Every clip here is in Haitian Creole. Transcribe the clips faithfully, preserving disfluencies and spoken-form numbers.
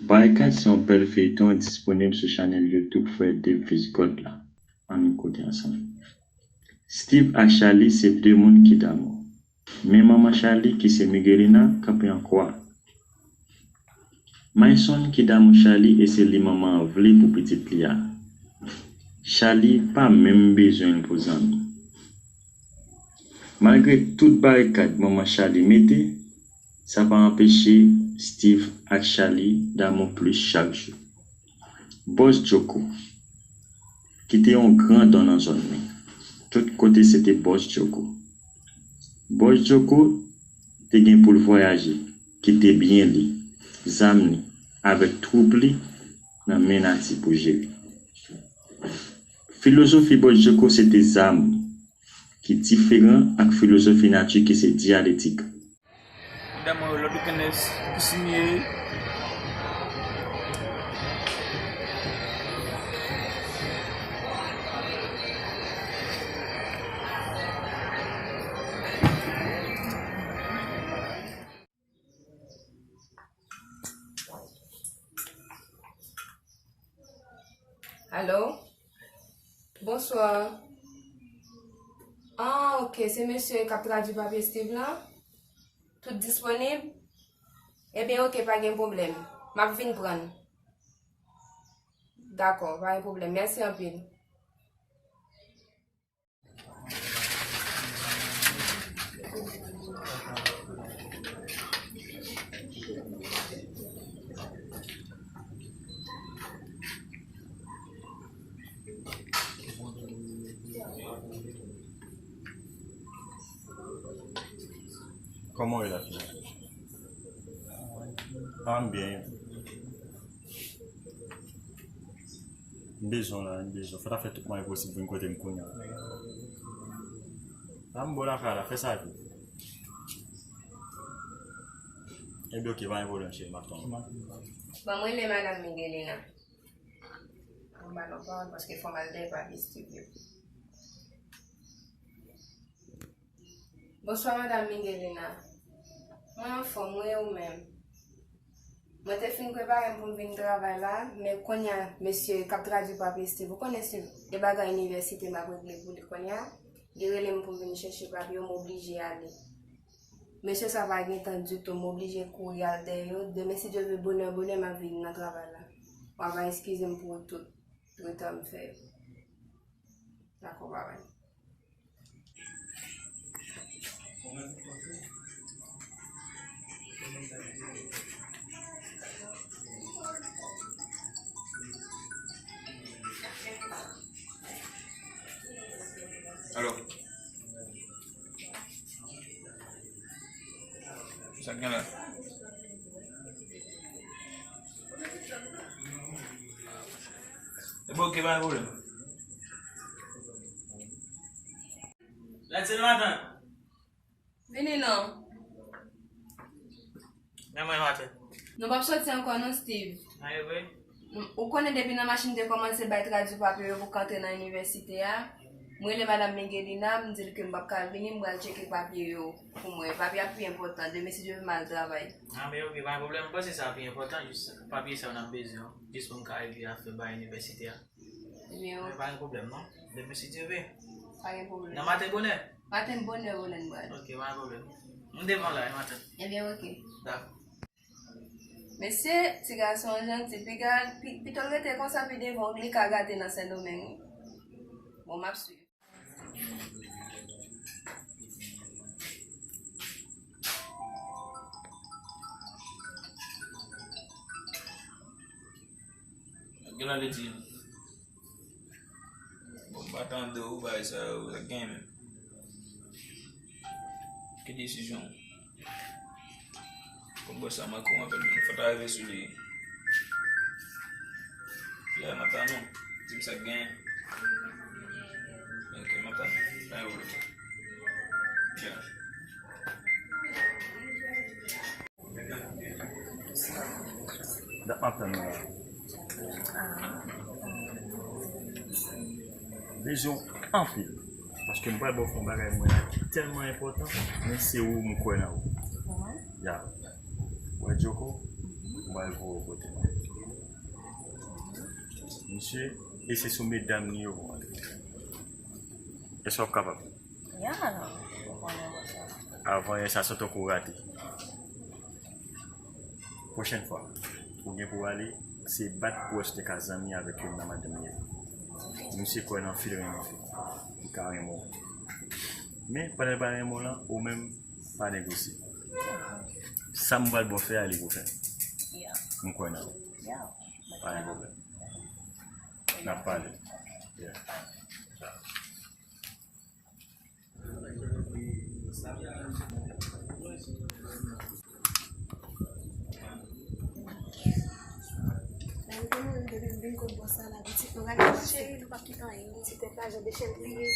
Barikad se yon bèl feyton disponib sou chanèl YouTube frè Dave Visigoth la. Ann koute ansanm. Steve ak Charlie se de moun ki damou. Men manman Charlie ki se Miguelina kanpe an kwa. Myson ki damou Charlie e se li manman an vle pou pitit li a. Charlie pa menm bezwen l pou zanmi. Malgre tout barikad manman Charlie mete, sa pa anpeche Steve ak Charlie damou plis chak jou. Bòs Djoko, ki te yon gran don nan zòn nan. Tout kote se te Bòs Djoko. Bòs Djoko te gen pou l vwayaje, kite byen li, zam li, avèk twoup li nan men nati pou jere. Filozofi Bòs Djoko se te zam, ki diferan ak filozofi nati ki se dyaletik. Medam mwen yo lòt wikenn nan yo kousinye. Alo? Bonswa. Ah, ok, se mesye k ap tradui papye Steve lan? Tout disponib? Ebyen, ok, pa gen pwoblèm. M ap vin pran l. Dakò, pa gen pwoblèm. Mèsi anpil. Kòman w ye la fi? Ah, m byen. M bezwen w la, m bezwen w. Fò w ta fè tout mwayen posib pou vin kote m kounye a. La m bò lakay la, fè sa vit. Ebyen, ok, pa gen pwoblèm, cheri, m ap tann ou. Ban m rele madanm Miguelina. Ban m ba l yon pawòl, paske fò m al dèyè papye Steve yo. Bonswa, madanm Miguelina. Mwen anfòm, wi, ou menm? Mwen te fin prepare m pou m vin travay la, men kounye a, mesye k ap tradui papye Steve, ou konnen Steve, e bagay inivèsite m ap regle pou li kounye a. Li rele m pou m vin chèche papye yo, m oblije ale. Mesye sa pa gen tan ditou, m oblije kouri al dèyè yo. Demen, si Dye vle, bonè, bonè, m ap vin nan travay la. W ava eskize m pou tout retan m fè yo. Dakò, babay. Alo. Sa k gen la? Ebyen, ok, pa gen pwoblèm. Let's see, maten. Vini non. Men mwen maten. Nou p ap soti ankò non, Steve. Aye vre. Ou konnen depi nan machin te kòmanse bay tradui papye yo pou k antre nan inivèsite a, m rele madanm Miguelina, m di l ke m p ap ka vini, m pral tcheke papye yo pou mwen. Papye a pi enpòtan, demen si Dye vle m al travay. A, men ok, pa gen pwoblèm. M panse sa pi enpòtan, jis papye sa yo n ap bezwen an, jis pou m ka regle afè bay inivèsite a. Ebyen, ok. Pa gen pwoblèm non. Demen si Dye vle. Pa gen pwoblèm. Nan maten bonè? Maten bonè, Roland Brad. Ok, pa gen pwoblèm. M devan la, maten. Ebyen, ok. Dakò. Mesye, ti gason an janti, piga, pi, pito l rete konsa pi devan, li ka gate nan Sendomeng wi. Bon, m ap swiv. Gen lè li di, bon, m pa tande w, bagay sa yo, sa gen menm. Ki desizyon w? Konn bòs la manke w anpil, fò ta rive sou li. Yeah, m ap tann ou. Di m sa k genyen. Ok, m ap tann ou. Pa gen pwoblèm. Yeah. Dat m ap tann ou la. Bezwen w anpil. Paske m pral ba w fè yon bagay mwen ki tèlman enpòtan, men se ou m kwè nan ou. Ya. Wè Djoko, m pral voye w kote mwen. Misye, e se sou medam li yo pou antre. Èske w ap kapab? Ya, ou konnen mwen sa. Avan yè sa, sòt ou rate. Pwochèn fwa, ou gen pou w ale, se bat pou wè si w te ka zanmi avèk youn nan madanm li yo. Misye kwè nan fi l renmen fi. Li ka renmen w. Men, pandan l pa renmen w lan, ou menm, pa negosye. Sa m pral ba w fè a, li pou fè. M kwè nan ou. Pa gen pwoblèm. N ap pale. Yeah. Menm konnen depi m vin kot bòs la, la pitit nou rale pase. Cheri, nou p ap kite anyen. Ti tèt la, jan de chèn li ye.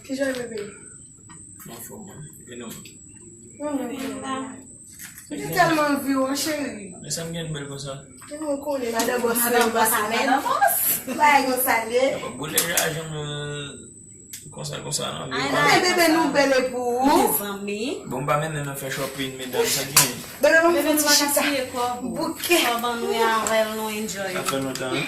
Kijan w ye, bebe? M anfòm, man. E nou? Mwen menm tou. Mwen te tèlman anvi w, cheri. Men sa m gen bèl konsa? Mwen konnen madan bòs la, madan bòs la, madan bòs. Bagay konsa l ye. Boule lajan, euh, konsa, konsa, non? Ay, non. Konbyen bebe nou bèl e pou ou? Mezanmi. Bon, m pa mennen nan fè shopping, medam, sa gen. Bebe, ban m fè ti chita. Bouke. Kòb an nou avè l, nou enjoy. Sa fè lontan, wi.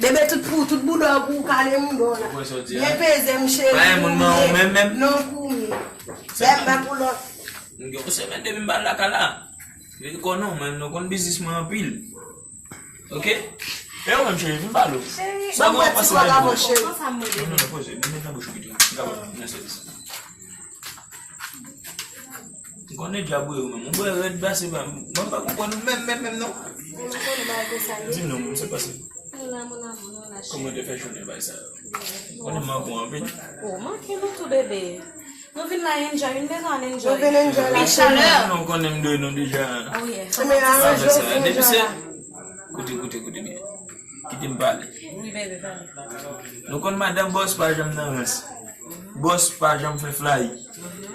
Bebe, tout pou, tout bouda pou ou, kale mouda w la. Ou wè sa w di a? Byen peze m, cheri. Pa gen moun manman w menm, menm? Non, kouri. Lè m ba pou lòt. M gen yon semèn depi m pa lakay la. Vin konnen w, men nou konn biznis mwen anpil. Ok? E ou menm, cheri, vin pale w. Cheri, sa bon, pase pou w, cheri. Non, non, non, poze. Mwen met nan bouch ou pito. M ka pale nan sèvis. M konnen djab ou ye ou menm. Ou bwè rèd pase pa m. Mwen pa konprann ou menm, menm, menm, non. Di m non, moun se pase. Kòman te fè jounen bay sa yo? Konnen m manke w anpil. Ou manke nou tou, bebe. Nou vin la enjoy, nou bezwen al enjoy. Nou vin enjoy la. Pi chalè. Nou konnen m dwe nou deja. Oh, yeah. Avè sa, depi se, koute, koute, koute byen. Kite m pale. Wi, bebe, pale. Nou konn madanm bòs pa janm nan rans. Bòs pa janm fè flay.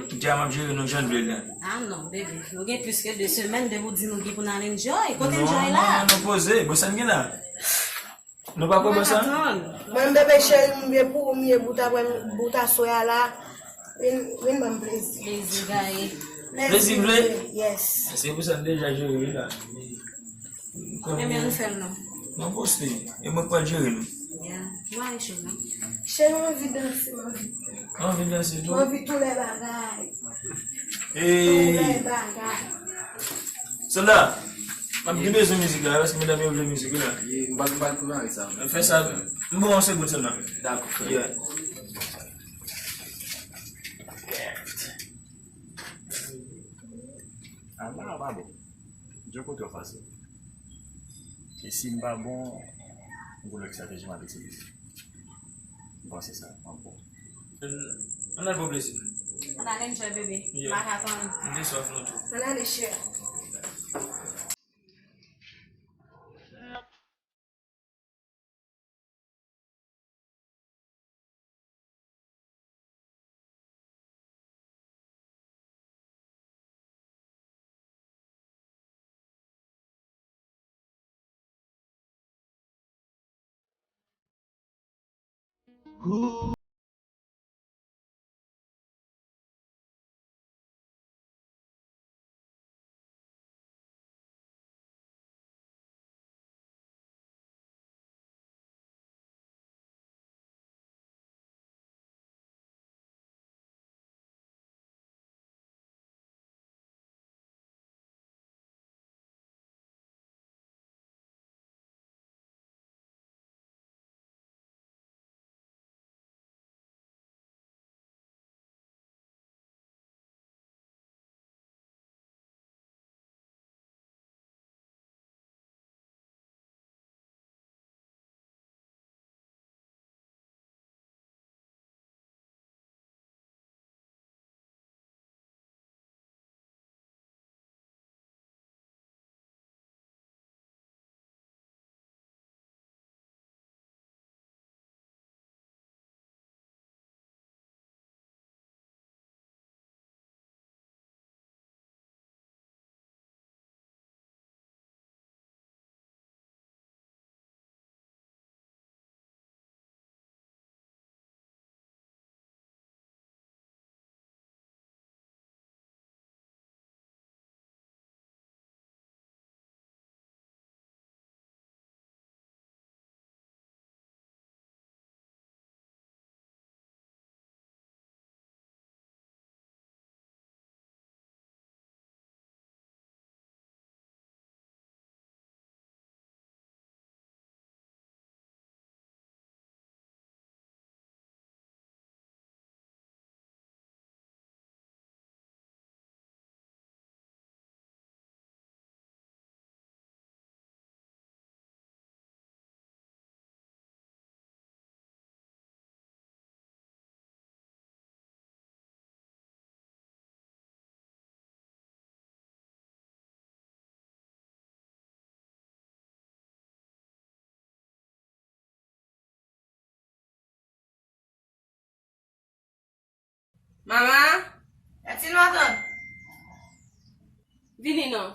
Kite a m ap jere nou jan l vle l la. Ah non, bebe. Nou gen plis ke de semèn depi w di nou gen pou n al enjoy. Kote enjoy la? Non, non, non, poze. Bon, sa n gen la? Nou pa kwè bò sa? Mwen, bebe cheri, m ye pou ou, m ye bout apre, bout aswè a la. Vin, vin ban m plezi. Plezi gaye. Plezi vle? Yes. Se pou sa n deja jere wi la. Ebyen, nou fè l non. Nou poste. E mwen k pral jere nou. Ya. Mwen ale cho non. Cheri, mwen anvi danse, mwen anvi. Ou anvi danse tou? Mwen anvi tou lè bagay. Tou lè bagay. Sèlda, m ap gen bezwen mizik la, paske medam yo vle mizik wi la. M pral, m pral pou mari sa. Fè sa, m ba w yon segonn sèlman. Dakò, frè. Yeah. Ala, pa bon. Djoko twò fasil. E si m pa bon, m gen lòt estrateji m ap itilize. M panse sa, m ap bon. Ann al bon plezi. Ann al enjoy, bebe. Yeah. M pa ka tann. M gen swaf nou tou. Ann ale, cheri. Mama! Gad ti matant! Vini non.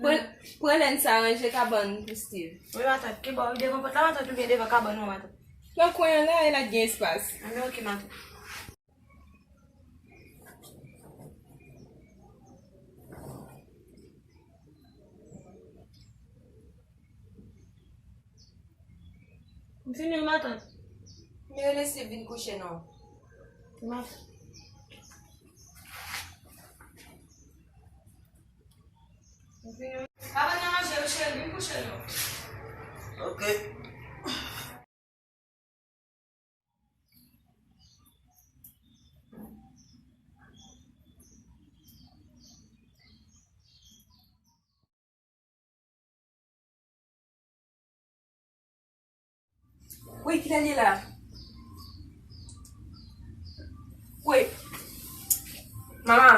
Pran, pran lèn sa, ranje kabann pou Steve. Wi, matant. Ki bò? Devan pòt la, matant, oubyen devan kabann mwen, matant? Pran kwen an la, e la gen espas. Anben, oke, matant. M fini wi, matant. Men rele Steve vin kouche non. Wi, matant. M fini wi. Papa nan manje wi, cheri, vin kouche non. Oke. Wi, kilè l ye la? Wi. Mama!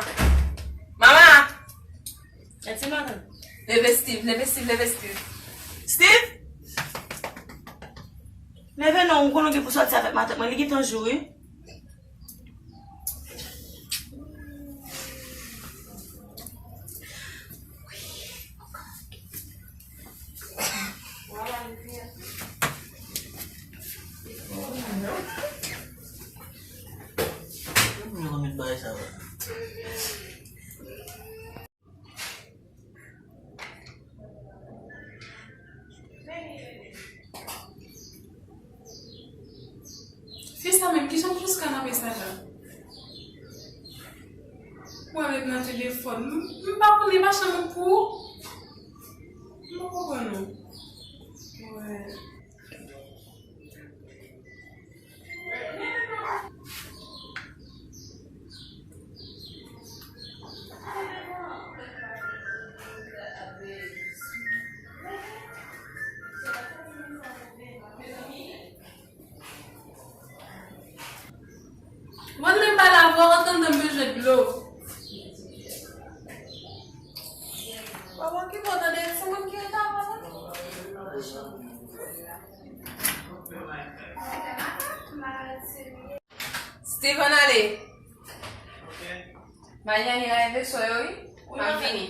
Mama! Gad ti matant. Leve Steve, leve Steve, leve Steve. Steve! Leve non, ou konnen w gen pou sòti avèk matant mwen, li gentan jou wi. Fi sa menm, kijan l jis ka nan mesaj la? Mwen menm nan telefòn, m, m pa konnen, m pa janm pou ou. M pa konprann ou. Wè. Dlo. Papa ki kontan de timoun ki rete avè la. Steven, ale. Manyen li lave sou yo, wi. M ap vini.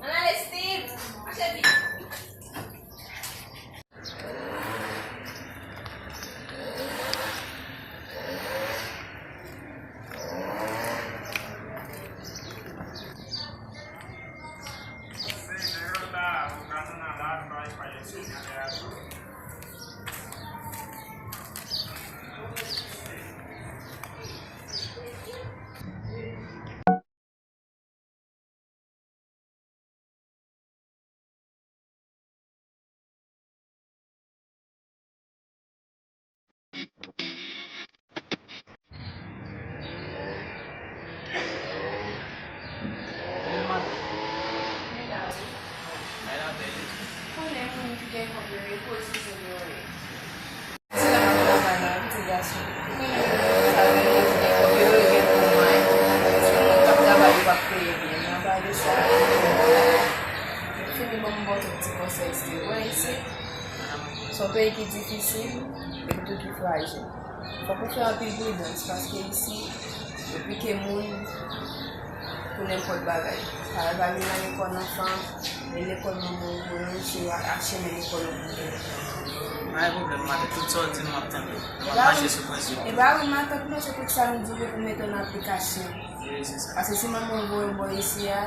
Ann ale, Steve! Mache vit! Konnen moun ki gen kòb yo, yo poze sou yo ye. Se la m ap travay la, wi, ti gason. Sa vle di gen kòb yo, yo gen pou mwen. Paske moun k ap travay yo p ap peye byen. Men apa de sa, fini ban m ba w kèk ti konsèy, Steve. Wè isi, se yon peyi ki difisil, epi tou ki frajil. Fòk ou fè anpil pridans, paske isi, yo pike moun pou nenpòt bagay. Parèy pa vin nan lekòl anfan, e lekòl manman w voye w, se a, a chemen lekòl ou pou fè. Pa gen pwoblèm, matant. Tout sa w di m, m ap tande. M ap mache sou prensip ou. E ba wi, matant, non, se tout sa m di w yo pou mete w nan aplikasyon. Wi, se sa. Paske si manman w voye w bò isi a,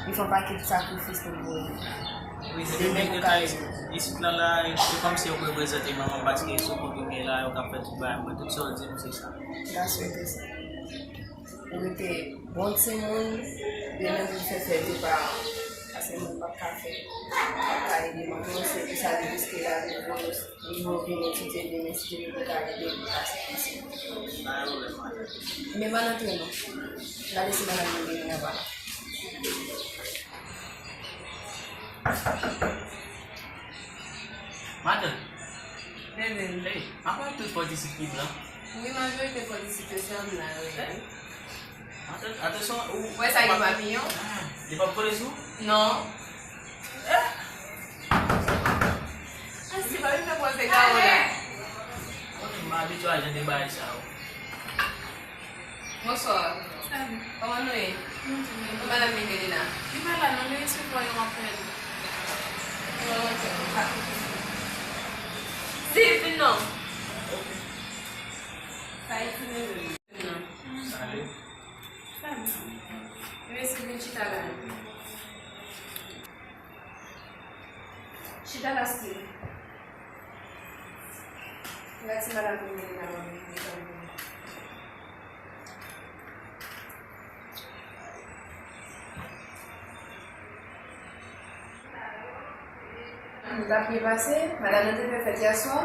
li fè yon pakèt sakrifis pou l voye w. Wi, se demen ke kay isit la, la, e, se kòmsi yo reprezante manman, paske sou kont ou m ye la, yo k ap fè tout bagay. Mwen, tout sa w di m, se sa. Gason, se sa. Ou rete bon timoun, demen pou fè fè de paran. Paske moun p ap ka fè, p ap ka ede manman, se pou sa li riske lavi l pou li vini etidye demen, si Dye vle pou l ka ede pou pase pase. Men ban antre non. Gade si madanm nan gen anba. Matant. Bebe. Hey, apa tout fò ti sik ki blan? Wi, majorite fò ti sik yo se an blan yo ye. Matant, atansyon, ou wè sa gen papiyon? Ah, li p ap kole sou? Non. Eh! Ansi, pa vin fè pòz de gawo la. Mwen menm, m abitye a jan de bagay sa yo. Bonswa. Salut. Kòman nou ye? Nou di byen. Kòman madanm Miguelina? Li pa la non, li resevwa yon apèl. Yon apèl. Steve, vin non. Sa e ti neve m. Vin non. Salut. Salut. Mesi, vin chita la. Chita la, Steve. Gad si madanm Miguelina ap vin pou tann ou. Tout ap byen pase, madanm nan te fè fèt yèswa.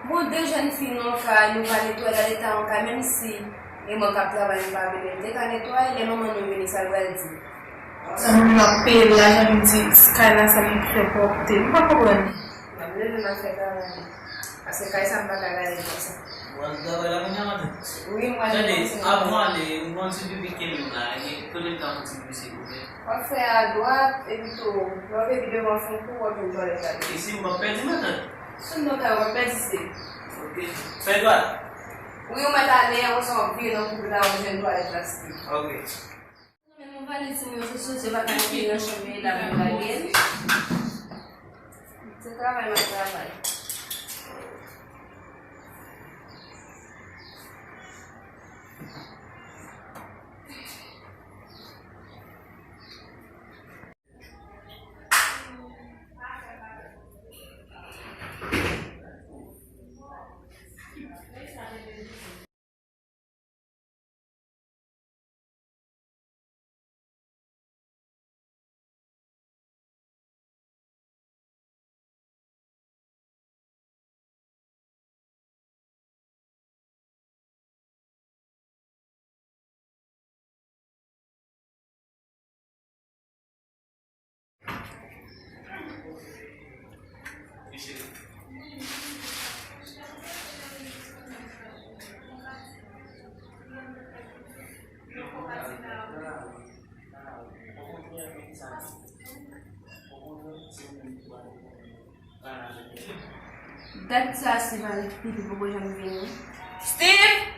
Bon, de jèn fi nan kay, nou pa netwaye, gade eta yon kay, menm si e mwen k ap travay, m pa vle, men m te ka netwaye, lè manman nou vini, sa l pral di? Sa moun yo ap peye l lajan, li di kay la sa li fè pwòpte. M pa konprann. M ap leve m al fè travay mwen. Paske kay sa m pa ka gade l konsa. Ou al travay la kounye a maten? Wi, m pral. Tande, avan w ale, m gon ti pipi kenbe m la, gen konbyen tan pou ti pipi silvouplè? W ap fè adwat, epi tou, lè w vin devan fon kou, w ap jwenn twalèt la. E si m p ap pèdi maten? Si w nan kay, w ap pèdi se. Ok. Fè dwat. Wi, ou mèt ale, konsa w ap vire nan koupe la, w ap jwenn twalèt la, Steve. Ok. Men nou valiz nou yo, se soti vakansi nan chanm yo la pou lage l. Se travay m ap travay. Dat sa Steve avèk Pipi poko janm vini. Steve!